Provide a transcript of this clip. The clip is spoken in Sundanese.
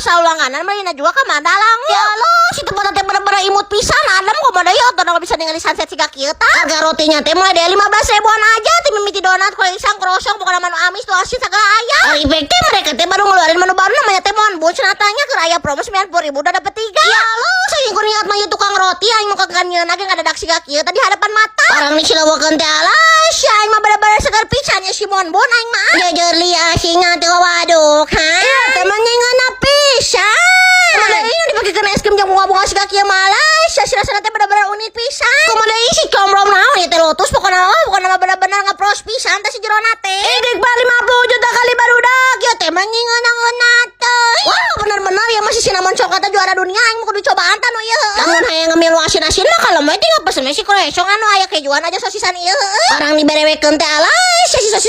selalu langganan meulina juga ka Madalang. Ya Allah, si tempat teh bener-bener imut pisan, adem kumaha deui atuh bisa ningali sunset siga kieu tah. Harga rotinya teh mulai dari 15 ribuan aja, ti mimiti donat, croissant, croissant, pokoknya menu amis tuh asin segala aya. Ari baik teh mereka teh baru ngeluarin menu baru namanya teh Monbun, cenah tanya keur aya promo 90 ribu udah dapet 3. Ya Allah, saking niat mah ieu tukang roti aing mau kagan lagi ngadadak siga kieu tadi hadapan mata. Orang nih silawakeun teh, alah, si aing mah bener-bener segar pisan ya si Monbun aing mah. Jujur li asinga teh, waduh kan. Iya, temannya ngeunah pisan. Kumaha ini dipakekeun es krim jeung bunga-bunga siga kieu malah, si rasana teh bener-bener unik pisan. Kumaha deui si combrong naon ieu teh, lotus, pokona mah pokona mah bener-bener ngepros pisan teh si jerona teh. Idik 50 juta kali barudak. Ya teh mah ngeunah teh. Wow, bener-bener ya masih cinnamon coklatnya juara dunia, aing mau kudu cobaan tah nu ieu. Lamun hayang ngemil nu asin-asin mah kalau mah tinggal pesen we si croissant anu aya kejuan aja sosisan ieu. Barang diberewekeun teh, alah, si sosis.